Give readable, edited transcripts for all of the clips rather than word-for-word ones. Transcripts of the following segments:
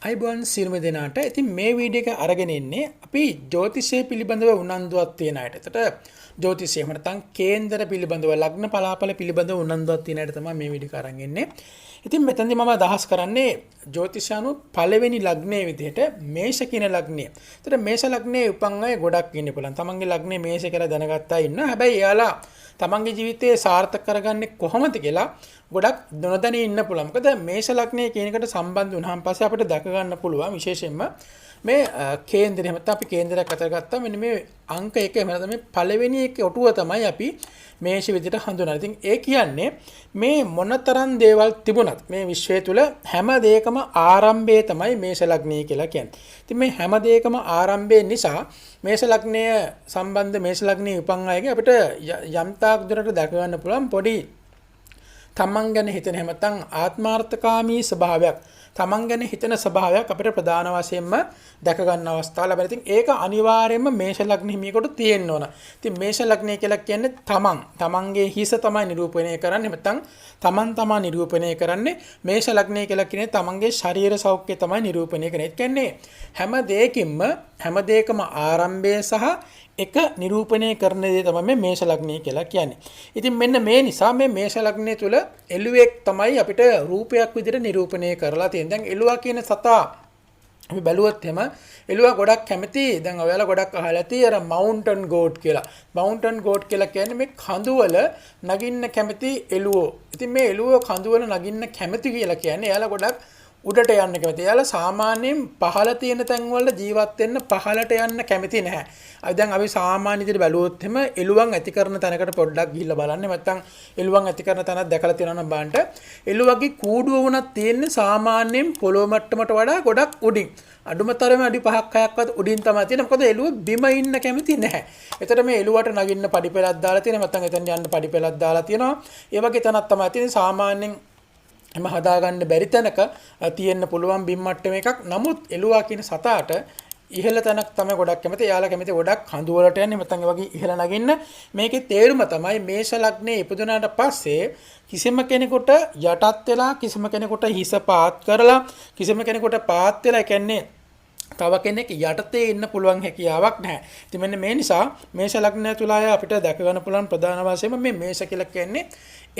අයිබෝන් සියලුම දෙනාට. ඉතින් මේ වීඩියෝ එක අරගෙන ඉන්නේ අපි ජ්‍යොතිෂය පිළිබඳව උනන්දුවක් තියෙන අයට. එතකොට ජ්‍යොතිෂය එහෙම නැත්නම් කේන්දර පිළිබඳව ලග්න පලාපල පිළිබඳව උනන්දුවක් තියෙන අයට තමයි මේ වීඩියෝ එක අරන් ඉන්නේ. ඉතින් මෙතනදී මම අදහස් කරන්නේ ජ්‍යොතිෂ අනුව පළවෙනි ලග්නයේ විදිහට මේෂ කියන ලග්නය. එතකොට මේෂ ලග්නයේ උපන් අය ගොඩක් ඉන්න පුළුවන්. තමන්ගේ ලග්නය මේෂ කියලා දැනගත්ත අය ඉන්නවා. හැබැයි එයාලා තමන්ගේ ජීවිතේ සාර්ථක කරගන්නේ කොහොමද කියලා ගොඩක් නොදැනී ඉන්න පුළුවන්. මොකද මේෂ ලග්නය කියන එකට සම්බන්ධ වුණාන් පස්සේ අපිට දැක ගන්න පුළුවන් විශේෂයෙන්ම මේ කේන්දරය. එහෙම නැත්නම් අපි කේන්දරයක් අතර ගත්තා මෙන්න මේ අංක 1 එහෙම නැත්නම් මේ පළවෙනි එක ඔටුව තමයි අපි මේෂ විදිහට හඳුනන්නේ. ඉතින් ඒ කියන්නේ මේ මොනතරම් දේවල් තිබුණත් මේ විශ්වය තුල හැම දෙයකම ආරම්භය තමයි මේෂ ලග්නය කියලා කියන්නේ. ඉතින් මේ හැම දෙයකම ආරම්භය නිසා මේෂ ලග්නය සම්බන්ධ මේෂ ලග්නයේ උපන් අයගේ අපිට යම් තාක් දුරට දැක ගන්න පුළුවන් පොඩි තමන් ගැන හිතන එහෙම නැත්නම් ආත්මාර්ථකාමී ස්වභාවයක්, තමන් ගැන හිතන ස්වභාවයක් අපිට ප්‍රධාන වශයෙන්ම දැක ගන්න අවස්ථාව ලැබෙනවා. ඉතින් ඒක අනිවාර්යයෙන්ම මේෂ ලග්න හිමියෙකුට තියෙන්න ඕන. ඉතින් මේෂ ලග්නය කියලා කියන්නේ තමන්ගේ හිස තමයි නිරූපණය කරන්නේ. එහෙම නැත්නම් තමන් තමා නිරූපණය කරන්නේ. මේෂ ලග්නය කියලා කියන්නේ තමන්ගේ ශරීර සෞඛ්‍යය තමයි නිරූපණය කරන්නේ. ඒ කියන්නේ හැම දෙයකින්ම හැම දෙයකම ආරම්භය සහ එක නිරූපණය කරන දේ තමයි මේ මේෂ ලග්නය කියලා කියන්නේ. ඉතින් මෙන්න මේ නිසා මේ මේෂ ලග්නය තුල එළුවෙක් තමයි අපිට රූපයක් විදිහට නිරූපණය කරලා තියෙන්නේ. දැන් එළුවා කියන සතා අපි බැලුවොත් එහෙම එළුවා ගොඩක් කැමති. දැන් ඔයාලා ගොඩක් අහලා ඇති අර මවුන්ටන් ගෝට් කියලා. මවුන්ටන් ගෝට් කියලා කියන්නේ මේ කඳුවල නගින්න කැමති එළුවෝ. ඉතින් මේ එළුවෝ කඳුවල නගින්න කැමති කියලා කියන්නේ එයාලා ගොඩක් උඩට යන්න කැමති. එයාලා සාමාන්‍යයෙන් පහළ තියෙන තැන්වල ජීවත් වෙන්න පහළට යන්න කැමති නැහැ. අපි දැන් අපි සාමාන්‍ය විදිහට බැලුවොත් එහෙම එළුවන් ඇති කරන තැනකට පොඩ්ඩක් ගිහිල්ලා බලන්න. නැත්නම් එළුවන් ඇති කරන තැනක් දැකලා තියෙනවා නම් බලන්න. එළුවගේ කූඩුව වුණත් තියෙන්නේ සාමාන්‍යයෙන් පොළොව මට්ටමට වඩා ගොඩක් උඩින්. අඩුම තරමේ අඩි 5ක් 6ක්වත් උඩින් තමයි තියෙන්නේ. මොකද එළුව බිම ඉන්න කැමති නැහැ. එතකොට මේ එළුවට නගින්න පඩි පෙළක් දාලා තියෙනවා. නැත්නම් එතන යන්න පඩි පෙළක් දාලා තියෙනවා. ඒ වගේ තැනක් තමයි තියෙන්නේ. සාමාන්‍යයෙන් එම හදාගන්න බැරි තැනක තියෙන්න පුළුවන් බිම් මට්ටම එකක්. නමුත් එළුවා කියන සතාට ඉහළ තැනක් තමයි ගොඩක් කැමති. එයාලා කැමති ගොඩක් කඳු වලට යන්න, නැත්නම් ඒ වගේ ඉහළ නගින්න. මේකේ තේරුම තමයි මේෂ ලග්නේ ඉපදුනාට පස්සේ කිසිම කෙනෙකුට යටත් වෙලා, කිසිම කෙනෙකුට හිස පාත් කරලා, කිසිම කෙනෙකුට පාත් වෙලා, ඒ කියන්නේ තව කෙනෙක් යටතේ ඉන්න පුළුවන් හැකියාවක් නැහැ. ඉතින් මෙන්න මේ නිසා මේෂ ලග්නය තුල අය අපිට දැක ගන්න පුළුවන් ප්‍රධාන වශයෙන්ම මේ මේෂ කියලා කියන්නේ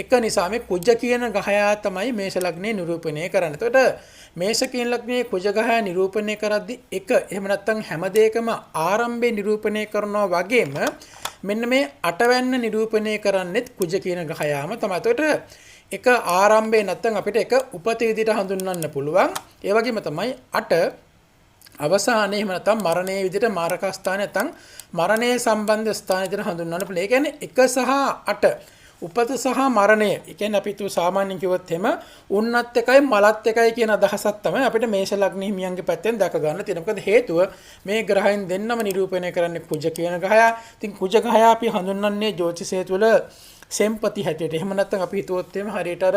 එක නිසා මේ කුජ කියන ගහයා තමයි මේෂ ලග්නය නිරූපණය කරන්නේ. එතකොට මේෂ කියන ලග්නයේ කුජ ගහයා නිරූපණය කරද්දි එක එහෙම නැත්නම් හැම දෙයකම ආරම්භය නිරූපණය කරනවා වගේම මෙන්න මේ අටවැන්න නිරූපණය කරන්නේත් කුජ කියන ගහයාම තමයි. එතකොට එක ආරම්භය නැත්නම් අපිට එක උපත විදිහට හඳුන්වන්න පුළුවන්. ඒ වගේම තමයි අට අවසානයේ එහෙම නැත්නම් මරණයේ විදිහට මාරක ස්ථාන නැත්නම් මරණය සම්බන්ධ ස්ථාන විදිහට හඳුන්වන්න පුළුවන්. ඒ කියන්නේ 1 සහ 8 උපත සහ මරණය. ඒ කියන්නේ අපි තු සාමාන්‍යයෙන් කිව්වොත් එහෙම උන්නත් එකයි මලත් එකයි කියන අදහසක් තමයි අපිට මේෂ ලග්න හිමියන්ගේ පැත්තෙන් දැක ගන්න තියෙන්නේ. මොකද හේතුව මේ ග්‍රහයන් දෙන්නම නිරූපණය කරන්නේ කුජ කියන ග්‍රහයා. ඉතින් කුජ ග්‍රහයා අපි හඳුන්වන්නේ ජ්‍යොතිෂය තුළ සෙම්පති හැටියට. එහෙම නැත්නම් අපි හිතුවොත් එහෙම හරියට අර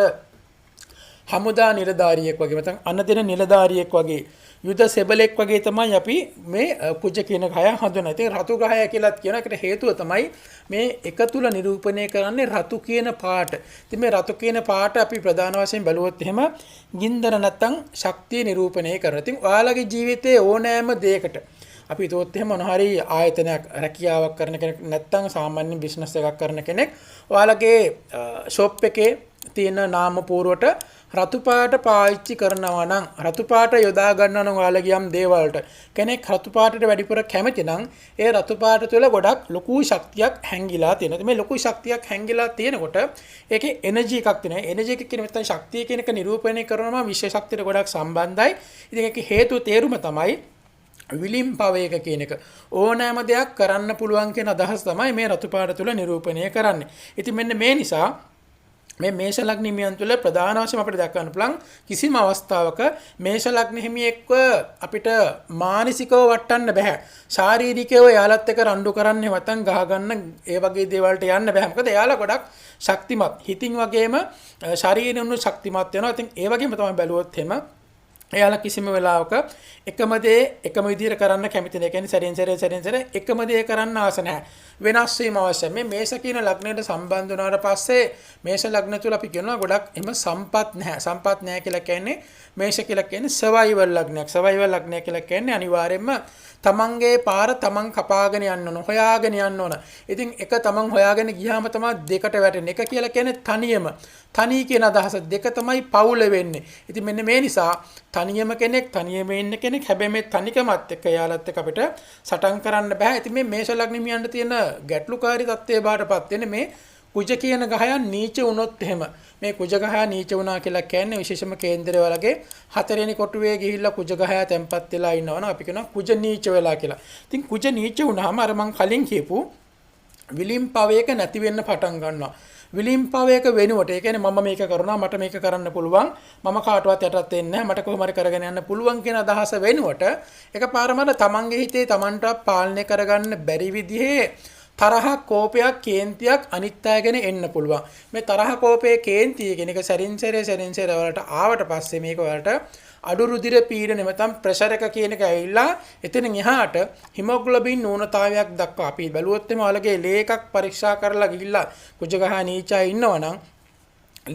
හමුදා නිලධාරියෙක් වගේ නැත්නම් අනදෙන නිලධාරියෙක් වගේ යුද සෙබලෙක් වගේ තමයි අපි මේ කුජ කියන ග්‍රහය හඳුනන්නේ. ඉතින් රතු ග්‍රහය කියලාත් කියන එකට හේතුව තමයි මේ එක තුල නිරූපණය කරන්නේ රතු කියන පාට. ඉතින් මේ රතු කියන පාට අපි ප්‍රධාන වශයෙන් බැලුවොත් එහෙම ගින්දර නැත්නම් ශක්තිය නිරූපණය කරනවා. ඉතින් ඔයාලගේ ජීවිතයේ ඕනෑම දෙයකට අපි හිතුවොත් එහෙම මොන හරි ආයතනයක් රැකියාවක් කරන කෙනෙක් නැත්නම් සාමාන්‍ය බිස්නස් එකක් කරන කෙනෙක් ඔයාලගේ ෂොප් එකේ තියෙන නාම පූර්වට රතු පාට පාවිච්චි කරනවා නම්, රතු පාට යොදා ගන්නවා නම් ඔයාලගේ යම් දේවල්ට කෙනෙක් රතු පාටට වැඩිපුර කැමති නම් ඒ රතු පාට තුළ ගොඩක් ලොකු ශක්තියක් හැංගිලා තියෙනවා. මේ ලොකු ශක්තියක් හැංගිලා තියෙනකොට ඒකේ එනර්ජි එකක් තියෙනවා. එනර්ජි එක කියන නැත්නම් ශක්තිය කියන එක නිරූපණය කරනවා විශ්ව ශක්තියට ගොඩක් සම්බන්ධයි. ඉතින් ඒකේ හේතුව තේරුම තමයි විලිම් පවයක කියන එක. ඕනෑම දෙයක් කරන්න පුළුවන් කියන අදහස තමයි මේ රතු පාට තුළ නිරූපණය කරන්නේ. ඉතින් මෙන්න මේ නිසා මේ මේෂ ලග්න හිමියන් තුළ ප්‍රධාන වශයෙන් අපිට දක්වන්න පුළුවන් කිසිම අවස්ථාවක මේෂ ලග්න හිමියෙක්ව අපිට මානසිකව වටන්න බෑ. ශාරීරිකව එයාලත් එක්ක රණ්ඩු කරන්න නැත්නම් ගහ ගන්න ඒ වගේ දේවල්ට යන්න බෑ. මොකද එයාලා ගොඩක් ශක්තිමත්. හිතින් වගේම ශරීරයෙන් ශක්තිමත් වෙනවා. ඉතින් ඒ වගේම තමයි බැලුවොත් එහෙම එයාලා කිසිම වෙලාවක එකම දේ එකම විදිහට කරන්න කැමති නෑ. ඒ කියන්නේ සැරින් සැරේ සැරින් සැරේ එකම දේ කරන්න ආස නැහැ. වෙනස් වීම අවශ්‍යයි. මේ මේෂ කියන ලග්නයට සම්බන්ධ වුණාට පස්සේ මේෂ ලග්න තුල අපි කියනවා ගොඩක් එහෙම සම්පත් නැහැ. සම්පත් නැහැ කියලා කියන්නේ මේෂ කියලා කියන්නේ සර්වයිවල් ලග්නයක්. සර්වයිවල් ලග්නය කියලා කියන්නේ අනිවාර්යයෙන්ම තමන්ගේ පාර තමන් කපාගෙන යන්න ඕන, හොයාගෙන යන්න ඕන. ඉතින් එක තමන් හොයාගෙන ගියාම තමයි දෙකට වැටෙන්නේ. එක කියලා කියන්නේ තනියම. තනි කියන අදහස. දෙක තමයි පවුල වෙන්නේ. ඉතින් මෙන්න මේ නිසා තනියම කෙනෙක්, තනියම ඉන්න කෙනෙක්. හැබැයි මේ තනිකමත් එක්ක යාලත් එක්ක අපිට සටන් කරන්න බෑ. ඉතින් මේ මේෂ ලග්න හිමියන්ට තියෙන ගැටලුකාරී තත්ත්වයේ බාටපත් වෙන්නේ මේ කුජ කියන ගහයන් නීච වුණොත් එහෙම. මේ කුජ ගහය නීච වුණා කියලා කියන්නේ විශේෂම කේන්දරය වලගේ හතරවෙනි කොටුවේ ගිහිල්ලා කුජ ගහය තැම්පත් වෙලා ඉන්නවනම් අපි කියනවා කුජ නීච වෙලා කියලා. ඉතින් කුජ නීච වුණාම අර මං කලින් කියපු විලිම් පවයක නැති වෙන්න පටන් ගන්නවා. විලිම් පවයක වෙනුවට, ඒ කියන්නේ මම මේක කරනවා, මට මේක කරන්න පුළුවන්, මම කාටවත් යටත් වෙන්නේ නැහැ, මට කොහොම හරි කරගෙන යන්න පුළුවන් කියන අදහස වෙනුවට එකපාරම අර තමන්ගේ හිතේ තමන්ට පාලනය කරගන්න බැරි විදිහේ තරහ, කෝපයක්, කේන්තියක් අනිත් අය ගැන එන්න පුළුවන්. මේ තරහ, කෝපය, කේන්තිය කියන එක සැරින් සැරේ සැරින් සැරේ ඔයාලට ආවට පස්සේ මේක ඔයාලට අඩු රුධිර පීඩන නැත්නම් ප්‍රෙෂර් එක කියන එක ඇවිල්ලා එතනින් එහාට හිමොග්ලොබින් න්ಯೂනතාවයක් දක්වා අපි බැලුවොත් එimhe ඔයාලගේ ලේ එකක් පරීක්ෂා කරලා ගිහිල්ලා කුජගහ නීචා ඉන්නවනම්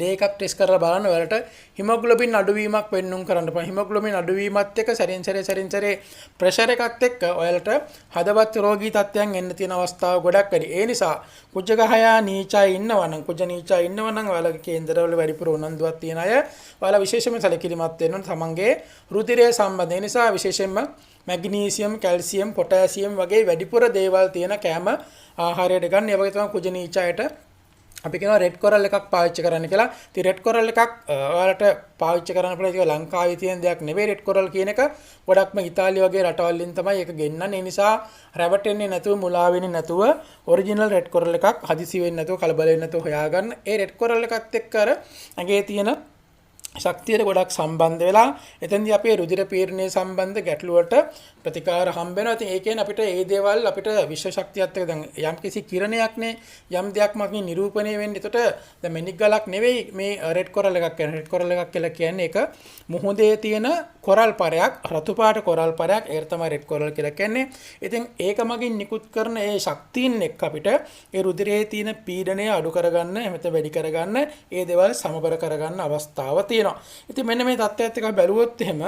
ලේ එකක් ටෙස්ට් කරලා බලන්න ඔයාලට හිමොග්ලොබින් අඩුවීමක් පෙන්නුම් කරන්න පුළුවන්. හිමොග්ලොබින් අඩුවීමත් එක්ක සැරින් සැරේ සැරින් සැරේ ප්‍රෙෂර් එකත් එක්ක ඔයාලට හදවත් රෝගී තත්ත්වයන් එන්න තියෙන අවස්ථාව ගොඩක් වැඩි. ඒ නිසා කුජගහයා නීචා ඉන්නවනම්, කුජ නීචා ඉන්නවනම් ඔයාලගේ කේන්දරවල වැඩිපුර උනන්දුවක් තියෙන අය ඔයාලා විශේෂයෙන්ම සැලකිලිමත් වෙන්න ඕන තමන්ගේ රුධිරය සම්බන්ධ. ඒ නිසා විශේෂයෙන්ම මැග්නීසියම්, කැල්සියම්, පොටෑසියම් වගේ වැඩිපුර දේවල් තියෙන කෑම ආහාරයට ගන්න. ඒ වගේ තමයි කුජ නීචායට අපි කියනවා රෙඩ් කොරල් එකක් පාවිච්චි කරන්න කියලා. ඉතින් රෙඩ් කොරල් එකක් ඔයාලට පාවිච්චි කරන්න පුළුවන්. ඒක ලංකාවේ තියෙන දෙයක් නෙවෙයි රෙඩ් කොරල් කියන එක. ගොඩක්ම ඉතාලිය වගේ රටවල් වලින් තමයි ඒක ගෙන්නන්නේ. ඒ නිසා රැවටෙන්නේ නැතුව, මුලා වෙන්නේ නැතුව ඔරිජිනල් රෙඩ් කොරල් එකක් හදිසි වෙන්නේ නැතුව, කලබල වෙන්නේ නැතුව හොයාගන්න. ඒ රෙඩ් කොරල් එකත් එක්ක අර ඇඟේ තියෙන ශක්තියට ගොඩක් සම්බන්ධ වෙලා එතෙන්දී අපේ රුධිර පීඩනය සම්බන්ධ ගැටලු වලට ප්‍රතිකාර හම්බ වෙනවා. ඉතින් ඒ කියන්නේ අපිට ඒ දේවල් අපිට විශ්ව ශක්තියත් එක්ක දැන් යම්කිසි කිරණයක් නේ, යම් දෙයක් මගින් නිරූපණය වෙන්නේ. එතකොට දැන් මෙනික් ගලක් නෙවෙයි මේ රෙඩ් කොරල් එකක් කියන්නේ. රෙඩ් කොරල් එකක් කියලා කියන්නේ ඒක මුහුදේ තියෙන කොරල් පරයක්, රතු පාට කොරල් පරයක්. ඒක තමයි රෙඩ් කොරල් කියලා කියන්නේ. ඉතින් ඒක මගින් නිකුත් කරන ඒ ශක්තියින් එක්ක අපිට ඒ රුධිරයේ තියෙන පීඩනය අඩු කරගන්න, එහෙම නැත්නම් වැඩි කරගන්න, ඒ දේවල් සමබර කරගන්න අවස්ථාව තියෙනවා. ඉතින් මෙන්න මේ තත්ත්වයත් එක්ක බැලුවොත් එහෙම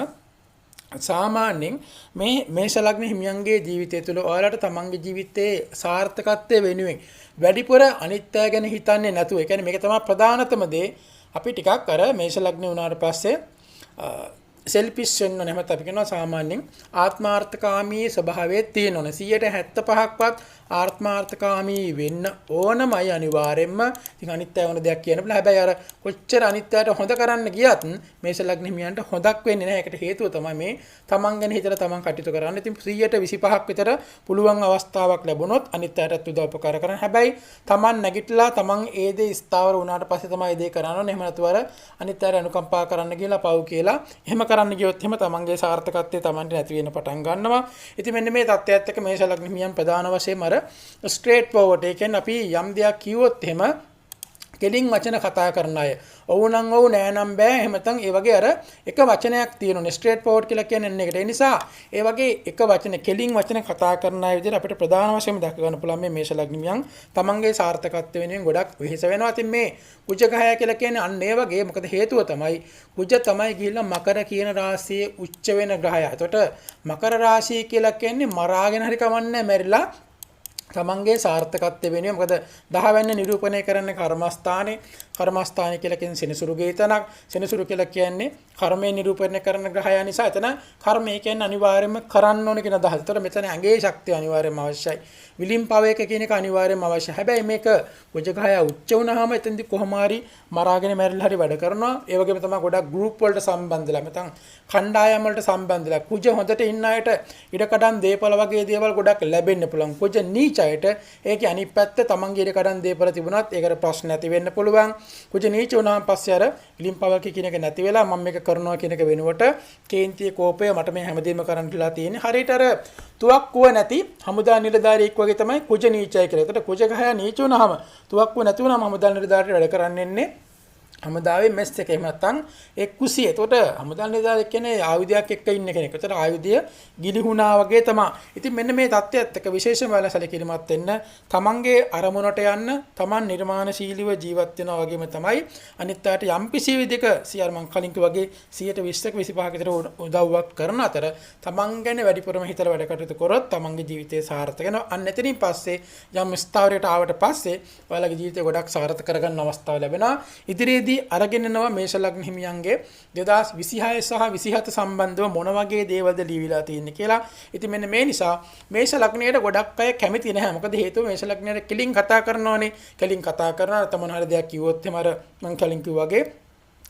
සාමාන්‍යයෙන් මේ මේෂ ලග්න හිමියන්ගේ ජීවිතය තුළ ඔයාලට තමන්ගේ ජීවිතයේ සාර්ථකත්වය වෙනුවෙන් වැඩිපුර අනිත් අය ගැන හිතන්නේ නැතුව, ඒ කියන්නේ මේක තමයි ප්‍රධානතම දේ. අපි ටිකක් අර මේෂ ලග්න වුණාට පස්සේ සෙල්ෆිෂ් වෙන්න ඕනේ. එහෙමත් අපි කියනවා සාමාන්‍යයෙන් ආත්මාර්ථකාමී ස්වභාවය තියෙන්න ඕනේ. 75%ක්වත් ආත්මාර්ථකාමී වෙන්න ඕනමයි අනිවාර්යෙන්ම. ඉතින් අනිත් අය ඕන දෙයක් කියන්න බෑ. හැබැයි අර කොච්චර අනිත් අයට හොඳ කරන්න ගියත් මේෂ ලග්න හිමියන්ට හොඳක් වෙන්නේ නැහැ. ඒකට හේතුව තමයි මේ තමන් ගැන හිතලා තමන් කටයුතු කරන්න. ඉතින් 125ක් විතර පුළුවන් අවස්ථාවක් ලැබුණොත් අනිත් අයටත් උදව් උපකාර කරන්න. හැබැයි තමන් නැගිටලා තමන් ඒ දේ ස්ථාවර වුණාට පස්සේ තමයි ඒ දේ කරන්න ඕනේ. එහෙම නැතුව අර අනිත් අයට අනුකම්පා කරන්න කියලා පව් කියලා එහෙම කරන්න ගියොත් එහෙම තමන්ගේ සාර්ථකත්වය තමන්ට නැති වෙන පටන් ගන්නවා. ඉතින් මෙන්න මේ තත්ත්වයත් එක්ක මේෂ ලග්න හිමියන් ප්‍රධාන වශයෙන්ම අර ස්ට්‍රේට් ෆෝවර්ඩ්, ඒ කියන්නේ අපි යම් දෙයක් කිව්වොත් එහෙම කෙලින් වචන කතා කරන අය. ඔව් නම් ඔව්, නෑ නම් බෑ. එහෙම නැත්නම් ඒ වගේ අර එක වචනයක් තියෙනුනේ. ස්ට්‍රේට් ෆෝවර්ඩ් කියලා කියන්නේ එන්න එකට. ඒ නිසා ඒ වගේ එක වචන කෙලින් වචන කතා කරන අය විදිහට අපිට ප්‍රධාන වශයෙන්ම දැක ගන්න පුළුවන් මේ මේෂ ලග්න හිමියන් තමන්ගේ සාර්ථකත්වය වෙනුවෙන් ගොඩක් වෙහෙස වෙනවා. ඉතින් මේ කුජ ගහය කියලා කියන්නේ අන්න ඒ වගේ. මොකද හේතුව තමයි කුජ තමයි ගිහිල්ලා මකර කියන රාශියේ උච්ච වෙන ග්‍රහය. එතකොට මකර රාශිය කියලා කියන්නේ මරාගෙන හරි කමන්නේ මැරිලා තමන්ගේ සාර්ථකත්වය වෙනුවෙන්. මොකද දහවැන්න නිරූපණය කරන්නේ කර්මස්ථානේ. කර්මස්ථානේ කියලා කියන්නේ සෙනසුරුගේ තැනක්. සෙනසුරු කියලා කියන්නේ කර්මය නිරූපණය කරන ග්‍රහය නිසා එතන කර්මය කියන්නේ අනිවාර්යයෙන්ම කරන්න ඕන කියන අදහස. ඒතකොට මෙතන ඇඟේ ශක්තිය අනිවාර්යයෙන්ම අවශ්‍යයි. විලිම් පවයක කියන එක අනිවාර්යයෙන්ම අවශ්‍යයි. හැබැයි මේක කුජගහය උච්ච වුණාම එතනදි කොහොම හරි මරාගෙන මැරිලා හරි වැඩ කරනවා. ඒ වගේම තමයි ගොඩක් ගෲප් වලට සම්බන්ධ වෙලා නැත්නම් කණ්ඩායම් වලට සම්බන්ධ වෙලා කුජ හොඳට ඉන්න අයට ඉඩකඩම් දේපල වගේ දේවල් ගොඩක් ලැබෙන්න පුළුවන්. කුජ නීච අයට ඒකේ අනිත් පැත්ත තමන්ගේ ඉඩකඩම් දේපල තිබුණත් ඒකට ප්‍රශ්න ඇති වෙන්න පුළුවන්. කුජ නීච වුණාම පස්සේ අර විලිම් පවක කියන එක නැති වෙලා මම මේක කරනවා කියන එක වෙනුවට කේන්තිය කෝපය මට මේ හැමදේම කරන්න කියලා තියෙන්නේ. හරියට අර තුවක්කුව නැති හමුදා නිලධාරියෙක් වගේ තමයි කුජ නීචයි කියලා. ඒකට කුජ ගහය නීච වුණාම තුවක්කුව නැති වුණාම හමුදා නිලධාරියට වැඩ කරන්න එන්නේ හමුදාවේ මෙස් එක එහෙම නැත්නම් ඒ කුසිය. එතකොට හමුදා නිලධාරියෙක් කියන්නේ ආයුධයක් එක්ක ඉන්න කෙනෙක්. එතකොට ආයුධය ගිලිහුණා වගේ තමයි. ඉතින් මෙන්න මේ තත්ත්වයත් එක්ක විශේෂම වෙලා සැලකිලිමත් වෙන්න, තමන්ගේ අරමුණට යන්න, තමන් නිර්මාණශීලීව ජීවත් වෙනවා වගේම තමයි අනිත් අයට යම්කිසි විදිහක සියර් මං කලින් කිව්වා වගේ 120ක 25ක විතර උදව්වක් කරන අතර තමන් ගැන වැඩිපුරම හිතලා වැඩ කටයුතු කරොත් තමන්ගේ ජීවිතය සාර්ථක වෙනවා. අන්න එතනින් පස්සේ යම් ස්ථාවරයට ආවට පස්සේ ඔයාලගේ ජීවිතය ගොඩක් සාර්ථක කරගන්න අවස්ථාව ලැබෙනවා. ඉදිරියේදී අරගෙන එනවා මේෂ ලග්න හිමියන්ගේ 2026 සහ 27 සම්බන්ධව මොන වගේ දේවල්ද ලියවිලා තියෙන්නේ කියලා. ඉතින් මෙන්න මේ නිසා මේෂ ලග්නයට ගොඩක් අය කැමති නැහැ. මොකද හේතුව මේෂ ලග්නයට කෙලින් කතා කරනවානේ. කෙලින් කතා කරනවා නැත්නම් මොන හරි දෙයක් කිව්වොත් එහෙම අර මං කලින් කිව්වා වගේ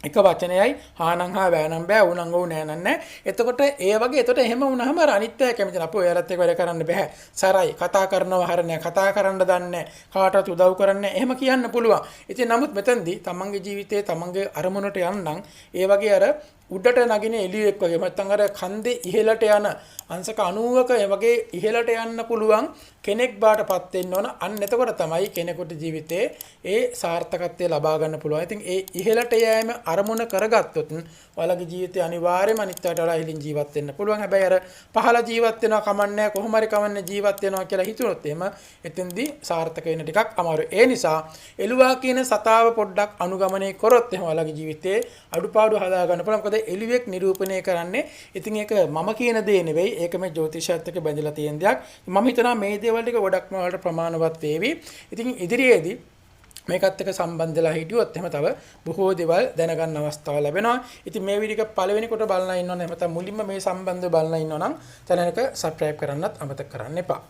එක වචනයයි හානම් හා වෑනම් බෑ, ඌනම් ඌ නෑ නෑ නෑ. එතකොට ඒ වගේ එතකොට එහෙම වුණාම අර අනිත් අය කැමති නෑ. අපෝ ඔයාලත් එක්ක වැඩ කරන්න බෑ. සරයි, කතා කරනවා හරිය නෑ, කතා කරන්න දන්නේ නෑ, කාටවත් උදව් කරන්නේ නෑ. එහෙම කියන්න පුළුවන්. ඉතින් නමුත් මෙතනදී තමන්ගේ ජීවිතයේ තමන්ගේ අරමුණට යන්නම් ඒ වගේ අර උඩට නගින එළියෙක් වගේ නැත්නම් අර කන්දේ ඉහළට යන අංශක 90ක ඒ වගේ ඉහළට යන්න පුළුවන් කෙනෙක් බාටපත් වෙන්න ඕන. අන්න එතකොට තමයි කෙනෙකුට ජීවිතේ ඒ සාර්ථකත්වය ලබා ගන්න පුළුවන්. ඉතින් ඒ ඉහළට යෑම අරමුණ කරගත්තොත් ඔයාලගේ ජීවිතේ අනිවාර්යයෙන්ම අනිත් අයට වඩා ඉහළින් ජීවත් වෙන්න පුළුවන්. හැබැයි අර පහළ ජීවත් වෙනවා කමන්නේ කොහොම හරි කමන්නේ ජීවත් වෙනවා කියලා හිතුනොත් එහෙම එතෙන්දී සාර්ථක වෙන්න ටිකක් අමාරුයි. ඒ නිසා එළුවා කියන සතාව පොඩ්ඩක් අනුගමනය කරොත් එහෙම ඔයාලගේ ජීවිතේ අඩුපාඩු හදා ගන්න පුළුවන්. මොකද එළුවෙක් නිරූපණය කරන්නේ ඉතින් ඒක මම කියන දේ නෙවෙයි, ඒක මේ ජ්‍යොතිෂයත් එක්ක බැඳිලා තියෙන දෙයක්. මම හිතනවා මේ දේවල් ටික ගොඩක්ම ඔයාලට ප්‍රමාණවත් වේවි. ඉතින් ඉදිරියේදී මේකත් එක්ක සම්බන්ධ වෙලා හිටියොත් එහෙම තව බොහෝ දේවල් දැනගන්න අවස්ථාව ලැබෙනවා. ඉතින් මේ වීඩියෝ එක පළවෙනි කොට බලලා ඉන්නවනම් එහෙම නැත්නම් මුලින්ම මේ සම්බන්ධව බලලා ඉන්නවනම් චැනල් එක සබ්ස්ක්‍රයිබ් කරන්නත් අමතක කරන්න එපා.